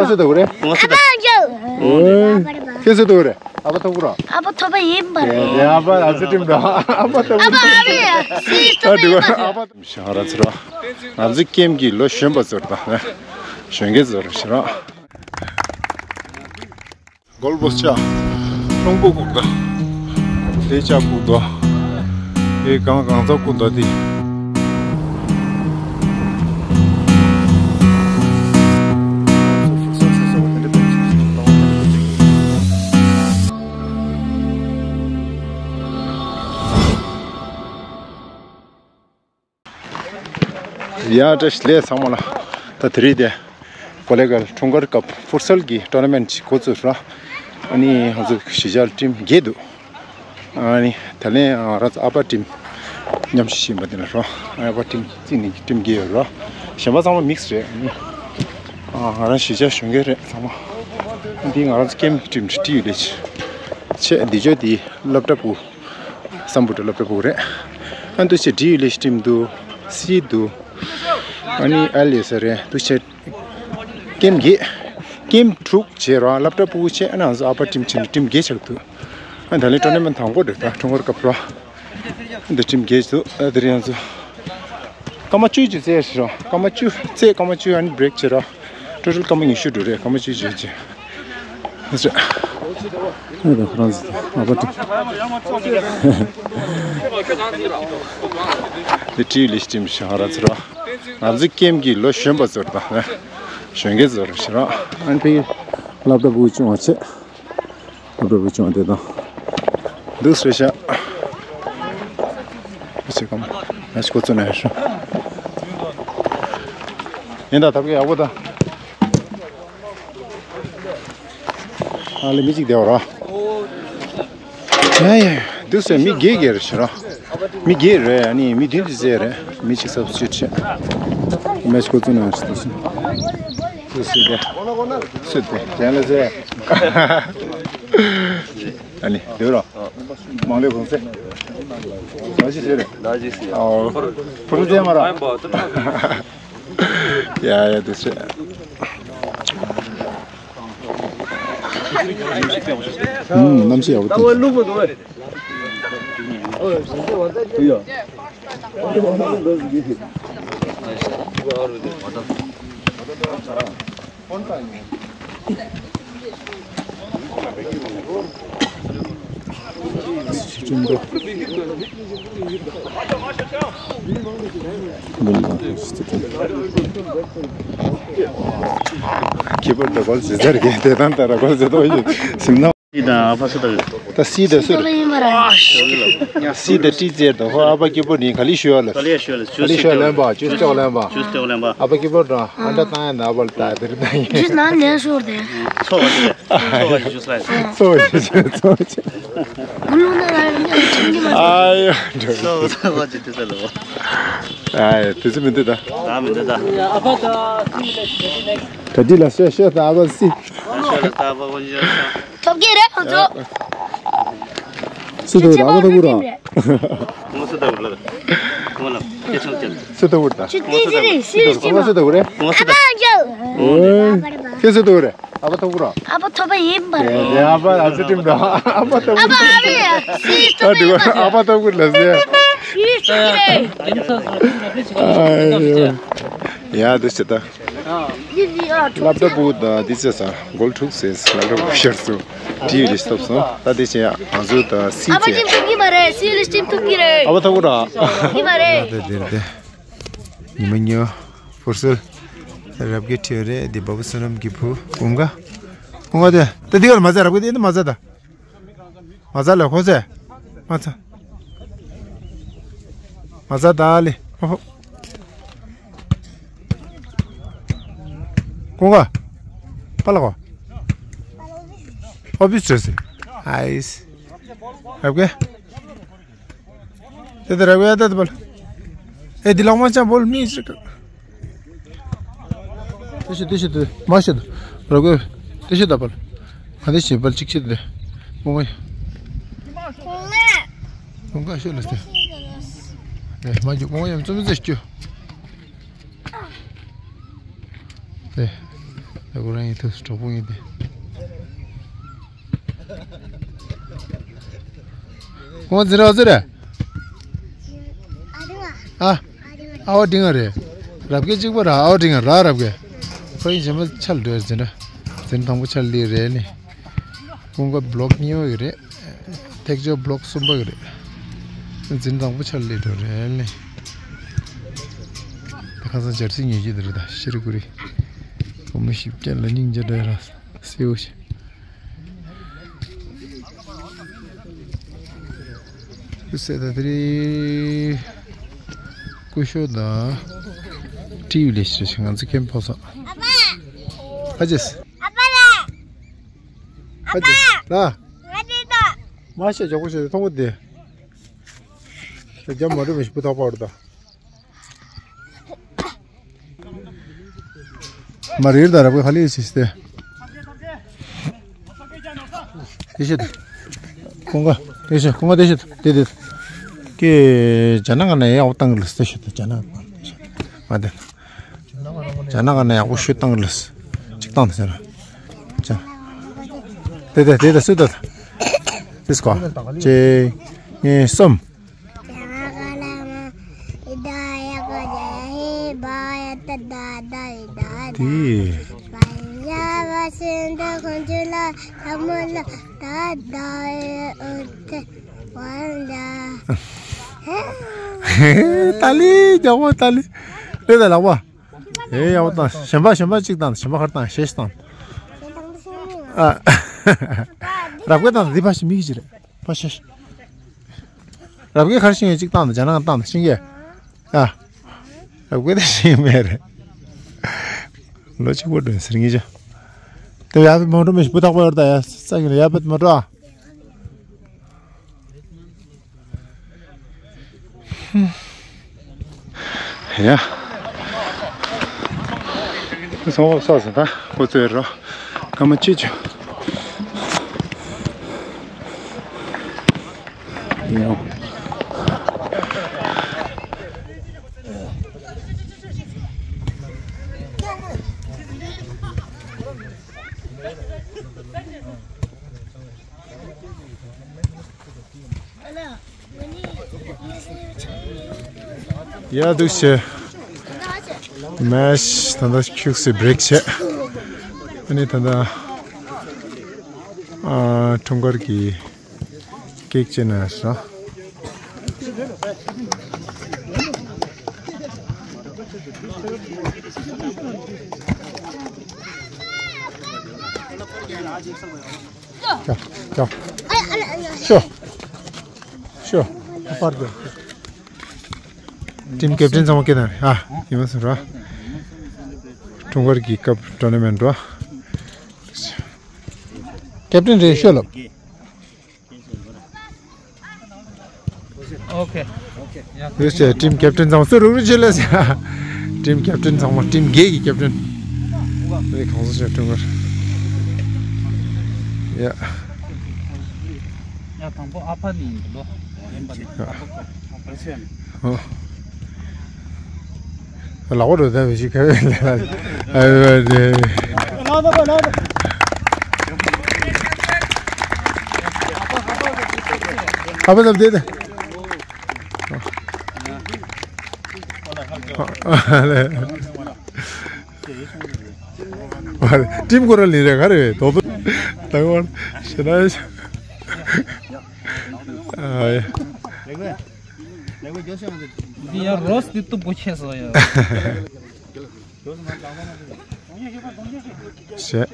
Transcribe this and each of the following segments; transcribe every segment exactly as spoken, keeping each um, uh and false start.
ཁྱེད་ཚོ་ལྟ་བུ་རེད། ཨ་ཕ་ཡོད། ཁྱེད་ཚོ་ལྟ་བུ་རེད། ཨ་ཕ་ཐོབ་གོ་ར། ཨ་ཕ་ཐོབ་པ་ཡིན་པ་རེད། ཨ་ཕ་ཨ་ཙི་ཁྲིམས་དང་ཨ་ཕ་ཐོབ་གོ། ཨ་ཕ་ཨ་ཕ་ཡ་སི་ཐོབ་པ་ཡིན་པ་རེད། ཨ་ཕ་ང་རང་ཚོ་ར། ང་ཚོ་ཀེམ་གྱི་ལོ་གཞོན་པ་ཚོར་དང་གཞོན་སྐྱེས་ཚོར་ཞེ་ར། གོལ་པོ་ཆ། ཀྲུང་པོ་ཀུག་ད། དེ་ཆ་ཀུག་ད། དེ་གང་གང་ཚ་ཀུག་ད་དེ། ཡ་བཀྲ་ཤིས་བདེ་ལེགས་ཚང་མ་ལ། ད་དེ་རིང་དེ་གོ་ལེ་གལ་འཁྲུངས་སྐར་སྐབས་ཕུར་སལ་གྱི་ཊོར་ན་མེན་ཊི་ཅིག་འགོ་བཙུགས་ར། ཨ་ནི་ང་ཚོ་གཞིས་ཆགས་ཊིམ་བརྒྱད་འདུག་ཨ་ནི་ད་ལན་ང་རང་ཚོ་ཨ་ཕ་ཊིམ་མཉམ་ཞུགས་བྱེད་པ་དེ་ལ་རོ། ཨ་ཕ་ཊིམ་བརྩིས་ནས་ཊིམ་བརྒྱད་ཡོད་རོ། གཞན་པ་ཚང་མ་མིག་སི་རེད། ཨ་ནི་ང་རང་གཞིས་ཆགས་གཞོན་སྐྱེས་རེད་ཚང་མ། འདི་ང་རང་ཚོ་ཀེམ་ཊིམ་བྲིས་ཡོད་ལེ་ཆེ། འདི་ཅོ་འདི་སློབ་གྲྭ་པུ། སམ་བྷོ་ཊ་སློབ་གྲྭ་པུ་རེད། ཨ་འདུག་སེ་བྲིས་ཡོད་ལེ་ཊིམ་འདུག་སི་འདུག་ཨ་ནི་ཨ་ལེ་ས་རེད་འདུག་སེ། ཀེམ་བརྒྱད། ཀེམ་དྲུག་བྱས་ར་སློབ་གྲྭ་པུ་བྱས་ཨ་ནང་ཨ་ཕ་ཊིམ་བྱས་ནས་ཊིམ་བརྒྱད་ཆགས་འདུག་ཨ་ད་ལན་ཊོར་ན་མེན་ཊི་དང་པོ་རེད་ད་འཁྲུངས་སྐར་སྐབས་ར། འདི་ཊིམ་བརྒྱད་འདུག་ཨ་དེ་རིང་ང་ཚོ། སྐར་མ་བཅུ་བཅུ་རྩེད་ར་སྐར་མ་བཅུ་རྩེད་སྐར་མ་བཅུ་ཨ་ནི་བྷི་རེག་བྱས་ར། ཊོ་ཊལ་སྐར་མ་ཉི་ཤུ་འགྲོ་རེད་སྐར་མ་བཅུ་བཅུ་བྱས། ཨ་ད་ཁོ་རང་ཚོ་ཨ་ཕ་ཊིམ། འདི་བྲིས་ཡོད་ལེ་ཊིམ་ཞིག་ང་རང་ཚོ་ར། ང་ཚོ་ཀེམ་གྱི་ལོ་གཞོན་པ་ཚོར་དང་གཞོན་སྐྱེས་ཚོར་ཞེ་ར། ཨ་ནི་ཕ་གི་སློབ་གྲྭ་པུ་ཆུང་བ་བྱས། སློབ་གྲྭ་པུ་ཆུང་བ་དེ་དང་། འདུག་སེ་ཤ། ཨ་ཅེ་ཀམ། ཨ་ཅེ་ཁོ་ཚོ་ནས་ཤོ། ཡིན་ད་ཐབས་ཀྱི་ཡག་པོ་ད། ཨ་ལེ་མི་གཅིག་བསྡད་པ་ར། ཡ་ཡ། འདུག་སེ་མི་བརྒྱད་བརྒྱད་རེད་ཤི་ར། མི་བརྒྱད་རེད་ཨ་ནི་མི་བདུན་དུ་བཟས་རེད་མི་གཅིག་སབ་སི་ཊི་ཊུཊ་བྱས། མེ་ཆི་ཁོ་ཚོ་ནང་ཞིག་འདུག་སེ། འདུག་སེ་བསྡད། སུ་བསྡད་དྲན་ལ་བཟས། ཨ་ནི་འདུག་ར། མང་ལོས་གོང་ཚེ། ཟ་ཞིག་བཟས་རེད། ཟ་ཞིག་བཟས། ཨོ། ཕུར་བུ་བཟས་མ་ར། ཡ་ཡ་དེ་ཚོད། ཨུམ་གནམ་གཤིས་ཡག་པོ་འདུག་ཁྱེད་པར་ད་གོལ་ཟེར་ཟེར་གི་དེ་དང་ད་ར་གོལ་ཟེར་དོ་ཡོད་སིམ་ན། སི་དང་ཨ་ཕ་སུ་ད་ཡོད། ད་སི་ད་སུ་རེད། སི་ད་ཏི་ཙེར་ད་ཧོ་ཨ་ཕ་སྐྱིད་པོ་ནི་ག་ལི་ཤུ་ཡ་ལ། ག་ལི་ཤུ་ཡ་ལ་ཇུས་ལོན་པ་ཇུས་ལོན་པ། ཇུས་ལོན་པ། ཨ་ཕ་སྐྱིད་པོ་ད་ཨ་འདྲ་བཏང་ཡ་ན་ཨ་ཕ་ལ་ད་དེར་བཏང་ཡིན། ཇུས་ན་ལེན་ཤོར་དེ། ཚོ་བ་ཇུས་ལ། ཚོ་བ་ཇུས་ཚོ་བ་ཇུས། ཨ་ཡོ། ཨ་ཡོ། དེ་ཚོ་མི་འདུག་ད། ད་མི་འདུག་ད། ད་འདི་ལ་ཤོད་ཤོད་ད་ཨ་ཕ་སི། ཐོབ་ཀྱི་རེད་ཁོང་ཚོ། སི་ད་ཨ་ཕ་ད་གུ་ར། ངོ་སི་ད་གུ་ར། ངོ་ལ་སྐད་ཆ་ཅན། སི་ད་གུ་ར། ཆུ་ཏི་ཟི་རེད་སི་རེད་ཅི་མ། ངོ་སི་ད་གུ་ར། ངོ་སི་ད། ཨ་ཕ་ཡོད། ཨོ། ཁྱེད་སི་ད་གུ་ར། ཨ་ཕ་ཐོབ་གོ་ར། ཨ་ཕ་ཐོབ་པ་ཡིན་པ་རེད། ཨ་ཕ་ཨ་ཙི་ཁྲིམས་དང་ཨ་ཕ་ཐོབ་གོ། ཨ་ཕ་ཨ་ཕ་ཡ་སི་ཐོབ་པ་ཡིན་པ་རེད། ཨ་ཕ་ཐོབ་གོ་ལ་ཟེར། ཡ་དེ་ཤི་ད། སློབ་གྲྭ་པུ་དང་དེ་ཚེ་ས་གོལ་ཐུག་སེ་སློབ་གྲྭ་པུ་ཤར་སུ་ཏི་ཡུ་ལི་སྟོབས་སོང་ད་དེ་ཆེ་ཡ་ང་ཚོ་ད་སི་ཨ་ཕ་ཚེ་ཁྲིམས་ཐོབ་གི་མ་རེད། སི་ལི་ཁྲིམས་ཐོབ་གི་རེད། ཨ་ཕ་ཐོབ་གོ་ར། ཐོབ་གི་མ་རེད། དེ་དེ་དེ་ཉི་མ་ཉོ། ཕུར་སུལ། རབ་དགའི་ཁྲིད་རེད་འདི་བ་བུ་བསོད་ནམས་ཀྱི་བུ་ཀུན་དགའ། ཀུན་དགའ་དེ་ད་འདི་གར་མ་ཟ་རབ་དགའ་དེ་འདི་མ་ཟ་ད། མ་ཟ་ལ་ཁོ་ཟེ། མ་ཟ། མ་ཟ་ད་ལེ། ཧོ་ཧོ། ཀུན་དགའ། པ་ལ་ཁོ། ཨོ་བི་སི་ཟེ། ཨའི་སི། རབ་དགའ། དེ་དེ་ར་བས་དེ་དེ་བལ། ཨེ་འདི་ལག་མ་ཅང་བོལ་མི་ཞིག་དེ་ཤི་དེ་ཤི་དེ་མ་ཤི་དེ་ར་བས། དེ་ཤི་ད་བལ། ང་དེ་ཤི་བལ་ཅིག་ཤི་དེ་མོ་མོ་ཡ། མོ་ག་ཤི་ལ་སྟེ། ཨེ་མ་རྒྱུག་མོ་ཡ་ཙུམ་ཙེ་རྒྱུག་ཨེ། ད་ཁོ་རང་ཡིན་ཐུབ་གྲོགས་པོ་ཡིན་ཏེ། ཁོང་འཛིན་རོགས་ཟེར། ཨ། ཨའོ་ཌིང་རེད། རབ་ཀྱི་གཅིག་པ་ར་ཨའོ་ཌིང་ར་རབ་ཀྱི། ཁོ་ཡིན་གཞན་པ་ཆལ་འགྲོ་འཛིན་ར། འཛིན་དང་པོ་ཆལ་ལི་རེད་ནི། ཀུན་དགའ་བློག་གཉིས་པ་ཡོད་རེད། ཐེག་མཆོག་བློག་གསུམ་པ་ཡོད་རེད། འཛིན་དང་པོ་ཆལ་ལི་འགྲོ་རེད་ནི། ད་ཁ་སང་འཇར་སི་ཉོས་ཀྱི་འདི་རེད་ད་ཤི་རི་ཀུ་རི། བུ་མོ་བཞི་བརྒྱ་ལ་སྙིང་རྗེ་འདྲ་ར་སེའུ་ཞིག་སེ་ད་དེ་རི། ཀུ་ཤོ་དང་། ཏྲིའུ་ལེ་ཤི་ང་ཚོ་ཁྱེམ་ཕོ་སོང་། ཨ་ཅེས། ཨ་ཅེས། ལ། མ་ཤེས་ཇོག་པོ་ཤེས་མཐོང་གོ་དེ། རྒྱ་མ་འགྲོ་མི་ཤི་བུ་ཐག་པ་བར་ད། མ་རེད་ད་ར་བུ་ཧ་ལི་ཡོད་ཤི་སྟེ། དེ་ཤི་ད། ཁོང་ག་དེ་ཤི་ཁོང་ག་དེ་ཤི་ད་དེ་དེ། ཀེ་ཇ་ན་ག་ན་ཡའོ་ཏང་ལ་སྟེ་ཤི་ད་ཇ་ན་ག་མ་དེ། ཇ་ན་ག་ན་ཡག་པོ་ཤི་ཏང་ལ་སྟེ་ཅིག་ཏང་དེ་ཤི་ན། ཇ། དེ་དེ་དེ་དེ་སུ་ད། དེ་སྐོ་ཅེ་ངེ་སོམ། དེ། ཏ་ལི་རྒྱག་པ་ཏ་ལི། ལེ་ད་ལག་པ། ཨེ་ཡག་པོ་བཏང་གཞན་པ་གཞན་པ་གཅིག་བཏང་གཞན་པ་ཁར་བཏང་ཤེས་བཏང་། ཨ། རབ་དགའ་དང་འདི་ཕ་ཞིག་མི་གི་ཅི་རེད། ཕ་ཤེས། རབ་དགའ་ཁར་ཤིང་གཅིག་བཏང་དང་ཇ་ནང་བཏང་དང་ཤིང་གེ། ཨ། རབ་དགའ་དང་ཤིང་མེད་རེད། ལོ་གཅིག་པོ་འདྲ་ཟེར་ངེས་ཅི། དེ་ཡ་མོ་འགྲོ་མི་ཤི་བུ་ཐག་པ་ཡོད་ད་ཡ་ས་གི་ལ་ཡ་པད་མོ་འགྲོ། ཡ། སོང་བ་སོ་སོ་ད་ཁོ་ཚོའི་རོ་ཀ་མ་ཅི་ཅུ། ཡ། ཡ་འདུག་བྱས། མེ་ཆི་ད་ལྟ་ཁྱུག་སེ་བྷི་རེག་བྱས། ཨ་ནི་ད་ལྟ་ཨ་འཁྲུངས་སྐར་གྱི་ཀེག་ཅིག་ན་སོང་། ཤོ། ཤོ། ཤོ། ཨ་པར་གྱི། ཊིམ་ཀེབ་ཊན་ཚང་མ་སྐད་དང་རེད། ཨ། ཡིན་མ་སོང་ར། འཁྲུངས་སྐར་གྱི་སྐབས་ཊོར་ན་མེན་ཊ་ར། ཀེབ་ཊན་རེད་ཤོ་ལབ། ཨོ་ཁེ། ཡོད་ཟེར་ཊིམ་ཀེབ་ཊན་ཚང་མ་སུ་རུག་རུག་བྱེད་ལ་ཟེར། ཊིམ་ཀེབ་ཊན་ཚང་མ་ཊིམ་བརྒྱད་ཀྱི་ཀེབ་ཊན། རེད་གང་ཟག་ཆེ་ཀྲུང་གར། ཡ། ཡ་དང་པོ་ཨ་ཕ་ནི་ཡིན་ལོ། ཨ། ལག་པ་རུ་ད་བེ་ཤི་ཁ་བེ་ལ་ཨ་བེ་བེ་དེ། ཨ་བེ་ལ་དེ་དེ། ཊིམ་ཁོ་ར་ལིན་རེ་ག་རེ་དོ་དོ་ད་གོ་ཤེ་ན། ཨ་ཡ། འདི་ཡང་རོས་འདི་སྟུག་པོ་ཆེ་སོ་ཡ། ཞེས།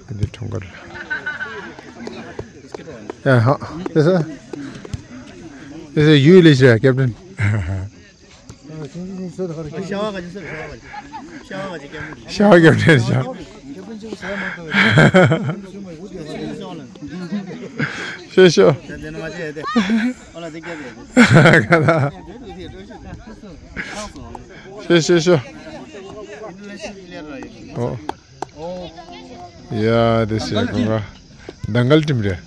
ཨ། འདི་འཁྲུངས་སྐར། ཡ་ཧ། དེ་ས། དེ་ས་ཡུལ་ལས་ཤེས་ཀེབ་ཊན། ཤ་བ་ག་ཅི་ཟེར་ཤ་བ་ག་ཅི། ཤ་བ་ག་ཅི་ཀེམ་ནི། ཤ་བ་ཀེམ་ནི་ཤ། ཤོ་ཤོ། ག་ད། ཤོ་ཤོ་ཤོ། ཨོ། ཡ་དེ་ཤེས་གོ་ག། དང་གལ་ཊིམ་རེད།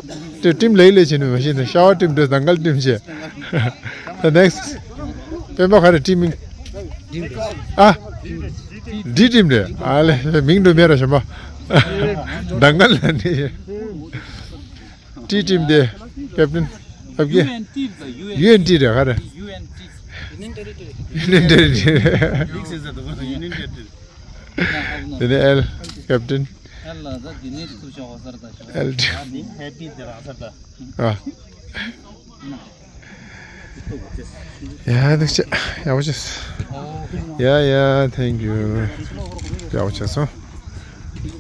དེ་ཊིམ་ལེགས་ལེགས་བྱས་ནས་མ་ཤེས་ན་ཤ་བ་ཊིམ་དེ་དང་གལ་ཊིམ་བྱས། ད་ནེགསི་ཊི། སྤེན་པ་ག་རེ་ཊིམ་ཡིན། ཨ། ཌི་ཊིམ་རེད། ཨ་ལེ། མིང་འགྲོ་མེད་ར་ཞོན་པ། དང་ག་ལ་ནི། ཌི་ཊིམ་དེ། ཀེབ་ཊན། ཨབ་ཀེ། ཡུ་ཨེན་ཊི་རེད་ག་རེད། ཡུ་ཨེན་ཊི་རེད། དེ་ནས་ཨེལ། ཀེབ་ཊན། ཨེལ། ཨ། ཡ། ཐུགས་རྗེ་ཆེ། ཡག་པོ་བྱས། ཡ་ཡ། Thank you. ཡག་པོ་བྱས་སོང་།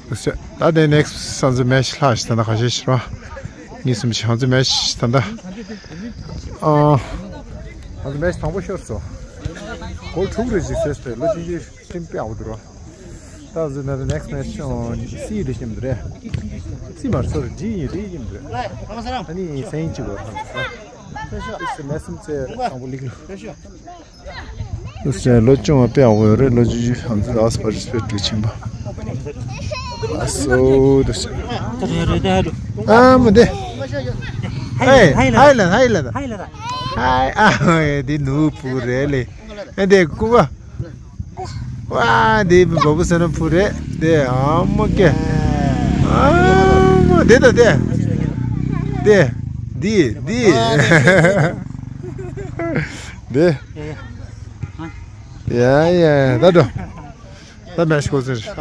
ཐུགས་རྗེ་ཆེ། ད་དེ་ནེགསི་ཊི་ང་ཚོ་མེ་ཆི་ལྷག་ཞིག་ད་ལྟ་ཁ་ཤས་ཤིག་རེད་པ། གཉིས་གསུམ་ཞིག་ང་ཚོ་མེ་ཆི་ད་ལྟ། ཨ། ང་ཚོ་མེ་ཆི་དང་པོ་ཤོར་སོང་། གོལ་དྲུག་རེ་ཞིག་བཟོས་ཏེ་ལོ་གཅིག་གི་ཊིམ་དཔེ་ཡག་པོ་འདུག་ར། ད་གཟོད་ན་ནེགསི་མེ་ཆི་སི་ཡི་དེ་ཤེས་མི་འདུག་རེད། སི་མ་སོར་ཌི་ཡི་རེད་ཡིན་འདུག་ཨ་ནི་སེང་ཅི་བ་ཐང་ས། སི་མེ་སུམ་ཚེ་དང་པོ་ལིག་ལུ། སི་ལོ་ཆུང་བ་དཔེ་ཡག་པོ་ཡོད་རེད། ལོ་རྒྱུས་ཧམ་ཚ་ཨ་སི་པར་ཊི་སི་པེ་ཊི་འགྲོ་ཕྱིན་པ། ཨ་སོ་དུ་སི། ཨ་མ་དེ། ཧེ་ཧེ་ལ་ཧེ་ལ་ཧེ་ལ། ཧེ་ཨ་དེ་ནུ་བུ་རེད་ལེ། ཨ་དེ་ཀུ་བ། ཝ། འདི་བ་བུ་ཟེར་ན་བུ་རེད། འདི་ཨ་མ་ཀེ། ཨ་མ་འདི་ད་འདི། འདི། འདི། འདི། འདི། ཡ་ཡ། ད་འགྲོ། ད་མེ་ཆི་ཁོ་ཟེར། ཨ།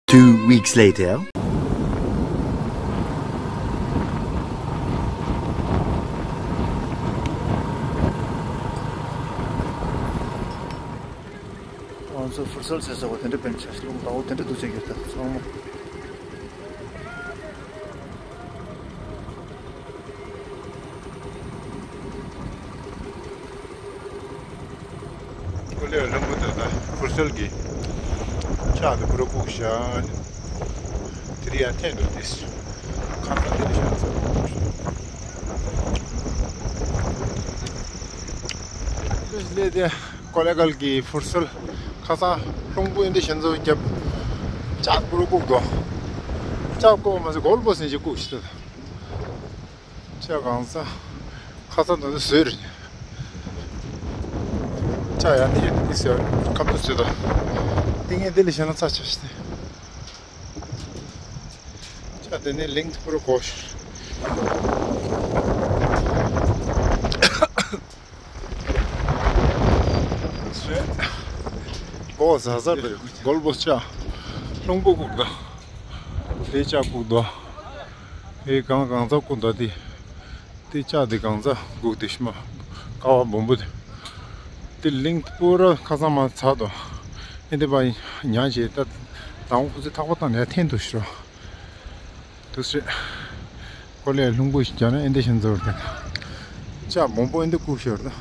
Two weeks later. ང་ཚོ་ཕུར་སལ་བྱེད་ས་བ་དེ་འདྲ་པན་ཆ་ལུང་ཟླ་བོ་དེ་འདྲ་འདུག་ཅེས་ཡོད་ད་ཚང་མ། ཀོ་ལེ་ལྷུན་པོ་དེ་ད་ཕུར་སལ་གྱི་ལྕགས་དེ་པུ་ར་བཀུག་བཞག་ནས་དེ་རིང་ཡང་འཐེན་འདུག་དེ་ཁ་ས་དེ་རིང་ཤ་ཚ་བཀུག་བཞག་ལས་དེ། ཀོ་ལེ་གལ་གྱི་ཕུར་སལ་ཁ་སང་རླུང་བུ་ཨེ་འདྲ་ཞིག་ཚོ་བརྒྱབ། ལྕགས་པུ་ར་བཀུག་འདུག་ལྕགས་བཀུག་མ་ཟད་གོལ་པོ་སི་ནས་ཅིག་བཀུག་ཤི་ཐུབ། ལྕགས་གང་ས་ཁ་སང་དུ་ནི་བཟོས་རེད། ལྕགས་ཡང་ནི་ཡོད་ནི་ཟེར་ཁམ་དུ་བཟོས་དང་། ཏིང་ངེ་འདི་ལས་གཞན་ལ་ཚ་ཆ་ཤི་སྟེ། ལྕགས་དེ་ནི་ལིང་ཐུ་པུ་ར་གོ་ཤི། སྒོ་ཟ་ཟ་རེད། གོལ་པོ་ལྕགས། རླུང་བུ་བཀུག་ད། དེ་ལྕགས་བཀུག་ད། ཨེ་གང་གང་ཚ་བཀུག་ད་དེ། དེ་ལྕགས་དེ་གང་ཚ་བཀུག་དེ་ཤི་མ། ཀ་བ་སྦོམ་པོ་དེ། དེ་ལིང་པུ་ར་ཁ་སང་མ་ཚ་དོ། ཨེ་དེ་པ་ཉ་བྱེད་ད། དང་ཁུ་ཚོས་ཐག་པ་བཏང་ནས་འཐེན་དུ་ཤི་རོ། དུ་སི། ཀོ་ལེ་ལྷུང་པོ་ཞིག་རྒྱག་ན་ཨེ་འདི་ཤན་ཚོར་དེ། ལྕགས་སྦོམ་པོ་ཨེ་འདི་བཀུག་ཤོར་ད།